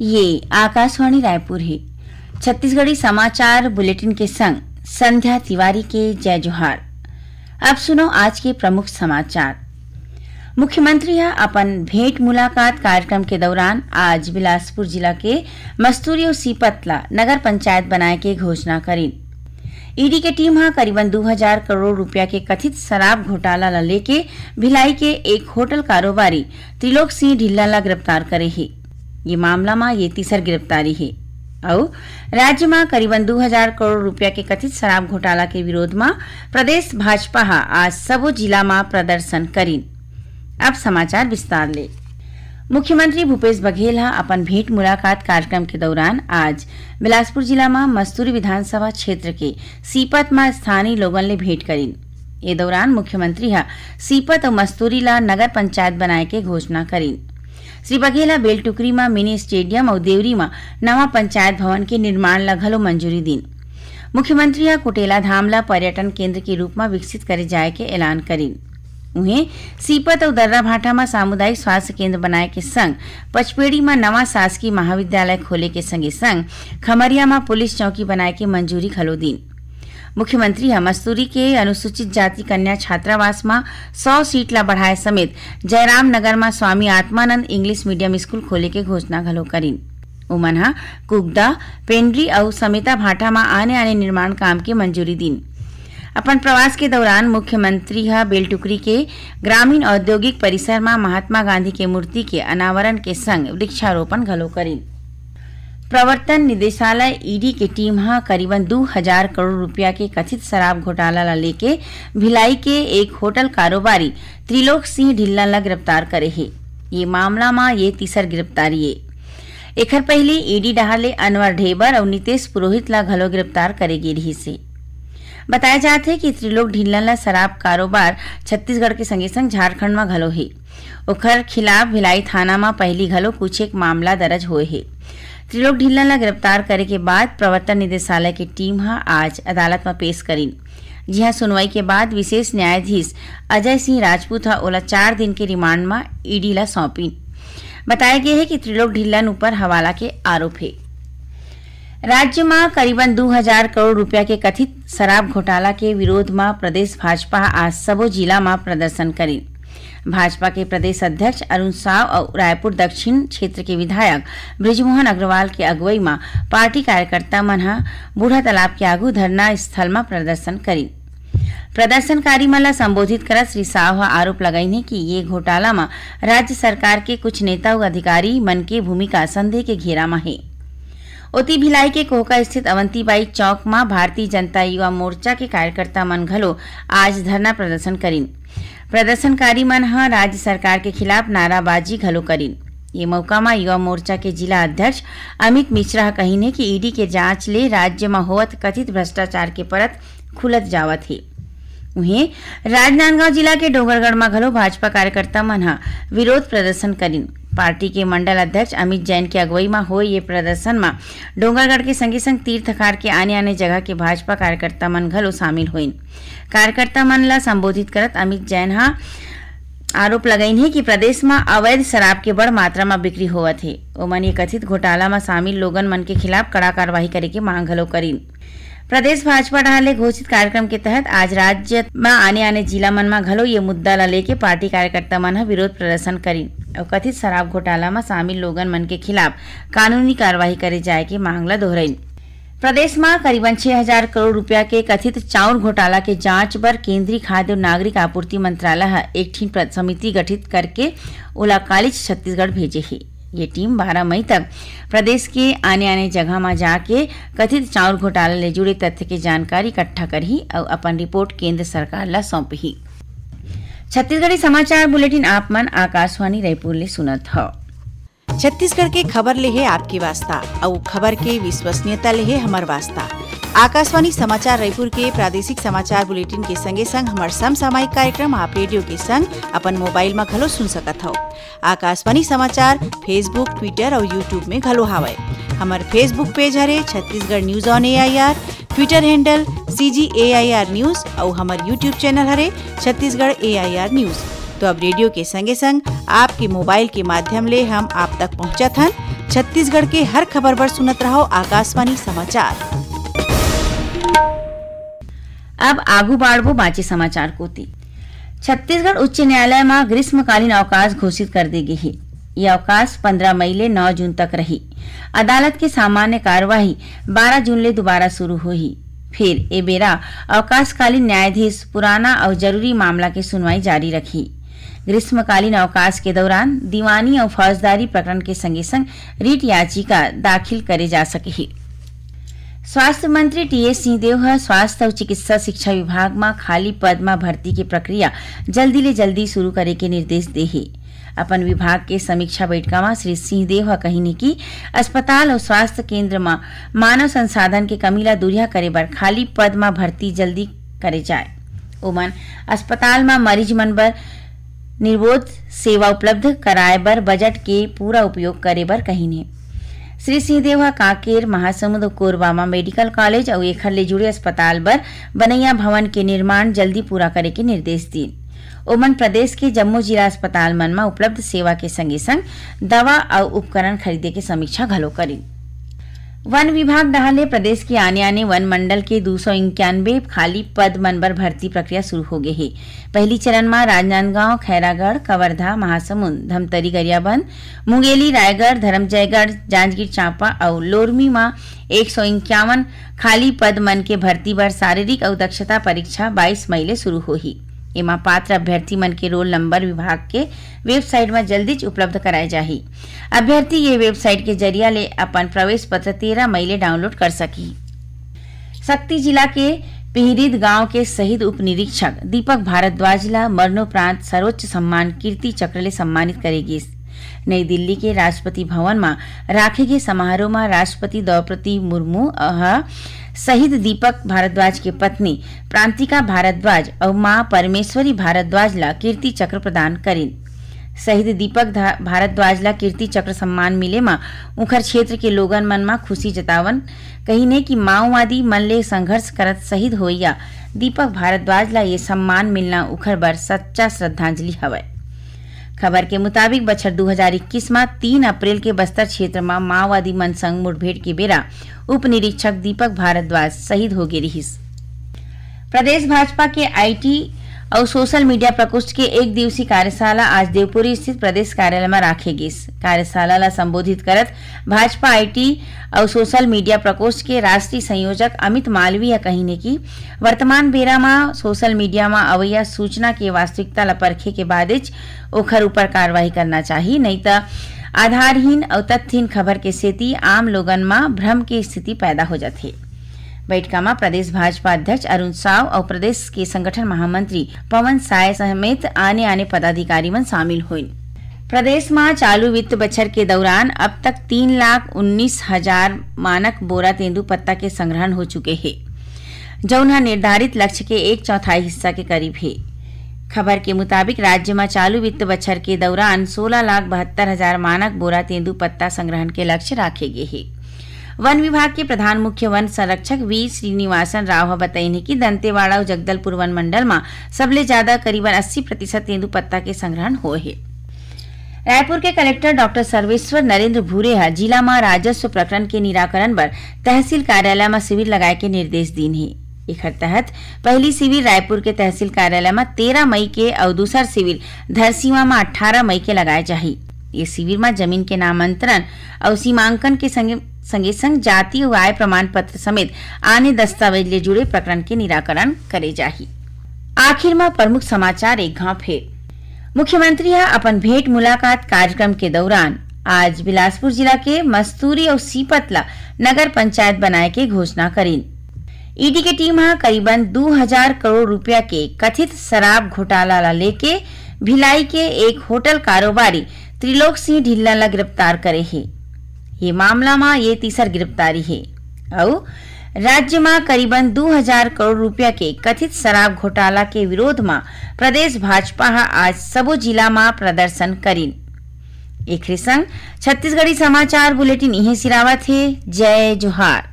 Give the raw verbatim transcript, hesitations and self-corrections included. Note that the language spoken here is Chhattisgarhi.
ये आकाशवाणी रायपुर हे। छत्तीसगढ़ी समाचार बुलेटिन के संग संध्या तिवारी के जय जोहार। अब सुनो आज के प्रमुख समाचार। मुख्यमंत्री ह अपन भेंट मुलाकात कार्यक्रम के दौरान आज बिलासपुर जिला के मस्तूरी अउ सीपत ला नगर पंचायत बनाए के घोषणा करिन। ईडी के टीम ह करीबन दू हजार करोड़ रुपया के कथित शराब घोटाला ला लेके भिलाई के एक होटल कारोबारी त्रिलोक सिंह ढिल्लन ला गिरफ्तार करे हे। ये मामला म ये तीसर गिरफ्तारी हे। अउ राज्य म करीबन दू हजार करोड़ रुपया के कथित शराब घोटाला के विरोध म प्रदेश भाजपा ह आज सबो जिला म प्रदर्शन करिन। अब समाचार विस्तार ले। मुख्यमंत्री भूपेश बघेल ह अपन भेंट मुलाकात कार्यक्रम के दौरान आज बिलासपुर जिला म मस्तूरी विधानसभा क्षेत्र के सीपत म स्थानीय लोगन ले भेंट करिन। ए दौरान मुख्यमंत्री ह सीपत अउ मस्तूरी ला नगर पंचायत बनाए के घोषणा करिन। श्री बघेल ह बेलटुकरी म मिनी स्टेडियम अउ देवरी म नवा पंचायत भवन के निर्माण ला घलो मंजूरी दीन। मुख्यमंत्री ह कुटेला धाम ला पर्यटन केंद्र के रूप म विकसित करे जाए के ऐलान करिन। उहें, सीपत अउ दर्राभाठा म सामुदायिक स्वास्थ्य केंद्र बनाए के संग पचपेड़ी म नवा शासकीय महाविद्यालय खोले के संगे संग खमरिया म पुलिस चौकी बनाए के मंजूरी घलो दीन। मुख्यमंत्री ह मस्तूरी के अनुसूचित जाति कन्या छात्रावास म सौ सीट ला बढ़ाए समेत जयराम नगर म Swami Atmanand English medium school खोले के घोषणा घलो करिन। उमन ह कुगदा, पेंड्री अउ समेता भाठा म आने-आने निर्माण काम के मंजूरी दीन। अपन प्रवास के दौरान मुख्यमंत्री ह बेलटुकरी के ग्रामीण औद्योगिक परिसर म महात्मा गांधी के मूर्ति के अनावरण के संग वृक्षारोपण घलो करिन। प्रवर्तन निदेशालय, ईडी, के टीम ह करीबन दू हजार करोड़ रुपया के कथित शराब घोटाला ला लेके भिलाई के एक होटल कारोबारी त्रिलोक सिंह ढिल्लन ला गिरफ्तार करे हे। ये मामला म ये तीसर गिरफ्तारी ए। एखर पहिली ईडी डहार ले अनवर ढेबर अउ नितेश पुरोहित ला घलो गिरफ्तार करे गे रिहिस हे। बताया जात हे कि त्रिलोक ढिल्लन ला शराब कारोबार छत्तीसगढ़ के संगे संग झारखंड म घलो हे। ओखर खिलाफ भिलाई थाना म पहिली घलो कुछ एक मामला दर्ज होए हे। त्रिलोक ढिल्लन ला गिरफ्तार करे के बाद प्रवर्तन निदेशालय के टीम ह आज अदालत म पेश करिन, जिहां सुनवाई के बाद विशेष न्यायाधीश अजय सिंह राजपूत ह ओला चार दिन के रिमांड म ईडी ला सौंपिन। बताया गे हे कि त्रिलोक ढिल्लन ऊपर हवाला के आरोप हे। राज्य म करीबन दू हजार करोड़ रुपया के कथित शराब घोटाला के विरोध म प्रदेश भाजपा ह आज सबो जिला म प्रदर्शन करिन। भाजपा के प्रदेश अध्यक्ष अरुण साव अउ रायपुर दक्षिण क्षेत्र के विधायक बृजमोहन अग्रवाल के अगुवई म पार्टी कार्यकर्ता मन ह बूढ़ा तालाब के आगू धरना स्थल म प्रदर्शन करिन। प्रदर्शनकारी मन ला संबोधित करत श्री साव ह आरोप लगाइन हे कि ये घोटाला म राज्य सरकार के कुछ नेता अउ अधिकारी मन के भूमिका संदेह के घेरा म हे। ओती भिलाई के कोहका स्थित अवंतीबाई चौक म भारतीय जनता युवा मोर्चा के कार्यकर्ता मन घलो आज धरना प्रदर्शन करिन। प्रदर्शनकारी मन ह राज्य सरकार के खिलाफ नाराबाजी घलो करिन। ये मौका म युवा मोर्चा के जिला अध्यक्ष अमित मिश्रा ह कहिन हे कि ईडी के जांच ले राज्य म होवत कथित भ्रष्टाचार के परत खुलत जावत हे। उहें, राजनांदगांव जिला के डोंगरगढ़ म घलो भाजपा कार्यकर्ता मन ह विरोध प्रदर्शन करिन। पार्टी के मंडल अध्यक्ष अमित जैन के अगुवई म होए ये प्रदर्शन म डोंगरगढ़ के संगे संग तीर तखार के आने-आने जगह के भाजपा कार्यकर्ता मन घलो शामिल होइन। कार्यकर्ता मन ल संबोधित करत अमित जैन ह आरोप लगाइन हे कि प्रदेश म अवैध शराब के बड़ मात्रा म बिक्री होवत हे। ओमन ये कथित घोटाला म शामिल लोगन मन के खिलाफ कड़ा कार्रवाई करे के मांग घलो करिन। प्रदेश भाजपा डहार ले घोषित कार्यक्रम के तहत आज राज्य म आने-आने जिला मन म घलो ये मुद्दा ल लेके पार्टी कार्यकर्ता मन ह विरोध प्रदर्शन करिन अउ कथित शराब घोटाला म शामिल लोगन मन के खिलाफ कानूनी कार्रवाई करे जाय के मांग ल दोहरइन। प्रदेश म करीबन छह हजार करोड़ रुपया के कथित चाउर घोटाला के जांच बर केंद्रीय खाद्य अउ नागरिक आपूर्ति मंत्रालय ह एक ठिन प्र-, समिति गठित करके ओला कालीच छत्तीसगढ़ भेजे हे। ये टीम बारह मई तक प्रदेश के आने-आने जगह म जाके कथित चाउर घोटाला ले जुड़े तथ्य के जानकारी इकट्ठा करही अउ अपन रिपोर्ट केंद्र सरकार ल सौंपही। छत्तीसगढ़ी समाचार बुलेटिन आप मन आकाशवाणी रायपुर ले सुनत हव। छत्तीसगढ़ के खबर ले हे आपके वास्ता, अउ खबर के विश्वसनीयता ले हे हमर वास्ता। आकाशवाणी समाचार रायपुर के प्रादेशिक समाचार बुलेटिन के संगे संग हमर समसामयिक कार्यक्रम आप रेडियो के संग अपन मोबाइल म घलो सुन सकत हव। आकाशवाणी समाचार Facebook, Twitter अउ YouTube में घलो हावय। हमर Facebook पेज हरे Chhattisgarh news on AIR, Twitter handle CG AIR news अउ हमर YouTube चैनल हरे छत्तीसगढ़ एआईआर न्यूज। तो अब रेडियो के संगे संग आपके मोबाइल के माध्यम ले हम आप तक पहुंचत हन। छत्तीसगढ़ के हर खबर बर सुनत रहव आकाशवाणी समाचार। अब आगू बाढ़बो बांचे समाचार कोति। छत्तीसगढ़ उच्च न्यायालय म ग्रीष्मकालीन अवकाश घोषित कर दे गे हे। ये अवकाश पंद्रह मई ले नौ जून तक रही। अदालत के सामान्य कार्यवाही बारह जून ले दोबारा शुरू होही। फिर ए बेरा अवकाशकालीन न्यायाधीश पुराना अउ जरूरी मामला के सुनवाई जारी रखही। ग्रीष्मकालीन अवकाश के दौरान दीवानी अउ फौजदारी प्रकरण के संगे संग रिट याचिका दाखिल करे जा सकही। स्वास्थ्य मंत्री टीएस सिंहदेव ह स्वास्थ्य अउ चिकित्सा शिक्षा विभाग म खाली पद म भर्ती के प्रक्रिया जल्दी ले जल्दी शुरू करे के निर्देश दे हे। अपन विभाग के समीक्षा बैठका म श्री सिंहदेव ह कहिन हे कि अस्पताल अउ स्वास्थ्य केंद्र म मानव संसाधन के कमी ला दूरिहा करे बर खाली पद म भर्ती जल्दी करे जाए। ओमन अस्पताल म मरीज मन बर निर्वोध सेवा उपलब्ध कराए बर बजट के पूरा उपयोग करे बर कहिन हे। श्री सिंहदेव ह कांकेर, महासमुंद अउ कोरबा म मेडिकल कॉलेज अउ एखर ले जुड़े अस्पताल बर बनैया भवन के निर्माण जल्दी पूरा करे के निर्देश दीन। ओमन प्रदेश के जम्मो जिला अस्पताल मन म उपलब्ध सेवा के संगे संग दवा अउ उपकरण खरीदे के समीक्षा घलो करिन। वन विभाग डहार ले प्रदेश के आने-आने वन मंडल के दू सौ इक्यानवे खाली पद मन बर भर्ती प्रक्रिया शुरू हो गे हे। पहली चरण म राजनांदगांव, खैरागढ़, कवर्धा, महासमुंद, धमतरी, गरियाबंद, मुंगेली, रायगढ़, धरमजयगढ़, जांजगीर चांपा अउ लोरमी म एक सौ इक्यावन खाली पद मन के भर्ती बर शारीरिक अउ दक्षता परीक्षा बाईस मई ले शुरू होही। एमा पात्र अभ्यर्थी मन के रोल नंबर विभाग के वेबसाइट म जल्दीच उपलब्ध कराए जाही। अभ्यर्थी ये वेबसाइट के जरिया ले अपन प्रवेश पत्र तेरह मई ले डाउनलोड कर सकही। सक्ती जिला के पिहरीद गांव के शहीद उप निरीक्षक दीपक भारद्वाज ला मरणोपरांत सर्वोच्च सम्मान कीर्ति चक्र ले सम्मानित करे गिस। नई दिल्ली के राष्ट्रपति भवन म राखे गे समारोह म राष्ट्रपति द्रौपदी मुर्मू ह शहीद दीपक भारद्वाज के पत्नी प्रांतिका भारद्वाज अउ मां परमेश्वरी भारद्वाज ला कीर्ति चक्र प्रदान करिन। शहीद दीपक धा-, भारद्वाज ला कीर्ति चक्र सम्मान मिले म उंखर क्षेत्र के लोगन मन म खुशी जतावन कहिन हे कि माओवादी मन ले संघर्ष करत शहीद होइया दीपक भारद्वाज ला ये सम्मान मिलना उखर बर सच्चा श्रद्धांजलि हवय। खबर के मुताबिक, बछर दू हजार इक्कीस म तीन अप्रैल के बस्तर क्षेत्र म माओवादी मन संग मुठभेड़ के बेरा उप निरीक्षक दीपक भारद्वाज शहीद हो गे रिहिस। प्रदेश भाजपा के आईटी अउ सोशल मीडिया प्रकोष्ठ के एक दिवसीय कार्यशाला आज देवपुरी स्थित प्रदेश कार्यालय म राखे गिस। कार्यशाला ला संबोधित करत भाजपा आईटी अउ सोशल मीडिया प्रकोष्ठ के राष्ट्रीय संयोजक अमित मालवीय ह कहिन हे कि वर्तमान बेरा म सोशल मीडिया म अवइया सूचना के वास्तविकता ला परखे के बादेच ओखर ऊपर कार्रवाई करना चाही, नइ त आधारहीन अउ तथ्यहीन खबर के सेती आम लोगन म भ्रम के स्थिति पैदा हो जाथे। बैठका म प्रदेश भाजपा अध्यक्ष अरुण साव अउ प्रदेश के संगठन महामंत्री पवन साय समेत आने-आने पदाधिकारी मन शामिल होइन। प्रदेश म चालू वित्त बछर के दौरान अब तक तीन लाख उन्नीस हजार मानक बोरा तेंदू पत्ता के संग्रहण हो चुके हे, जउन ह निर्धारित लक्ष्य के एक चौथाई हिस्सा के करीब हे। खबर के मुताबिक, राज्य म चालू वित्त बछर के दौरान सोलह लाख बहत्तर हजार मानक बोरा तेंदू पत्ता संग्रहण के लक्ष्य राखे गे हे। वन विभाग के प्रधान मुख्य वन संरक्षक वी श्रीनिवासन राव ह बतईन हे कि दंतेवाड़ा अउ जगदलपुर वन मंडल म सबले ज्यादा करीबन अस्सी प्रतिशत तेंदू पत्ता के संग्रहण होए हे। रायपुर के कलेक्टर डॉक्टर सर्वेश्वर नरेंद्र भूरे ह जिला म राजस्व प्रकरण के निराकरण बर तहसील कार्यालय म शिविर लगाए के निर्देश दीन हे। एखर तहत पहली शिविर रायपुर के तहसील कार्यालय म तेरह मई के अउ दूसर शिविर धरसीवा म अट्ठारह मई के लगाए जाही। ये शिविर म जमीन के नामांतरण अउ सीमांकन के संगे, संगे संग जाति अउ आय प्रमाण पत्र समेत आने दस्तावेज ले जुड़े प्रकरण के निराकरण करे जाही। आखिर म प्रमुख समाचार एक घाव फेर। मुख्यमंत्री ह अपन भेंट मुलाकात कार्यक्रम के दौरान आज बिलासपुर जिला के मस्तूरी अउ सीपत ल नगर पंचायत बनाए के घोषणा करिन। ईडी के टीम ह करीबन दू हजार करोड़ रुपया के कथित शराब घोटाला ला लेके भिलाई के एक होटल कारोबारी त्रिलोक सिंह ढिल्लन ला गिरफ्तार करे हे। ये मामला म ये तीसर गिरफ्तारी हे। अउ राज्य म करीबन दू हजार करोड़ रुपया के कथित शराब घोटाला के विरोध म प्रदेश भाजपा ह आज सबो जिला म प्रदर्शन करिन। एखरे संग छत्तीसगढ़ी समाचार बुलेटिन इहें सिरावत हे। जय जोहार।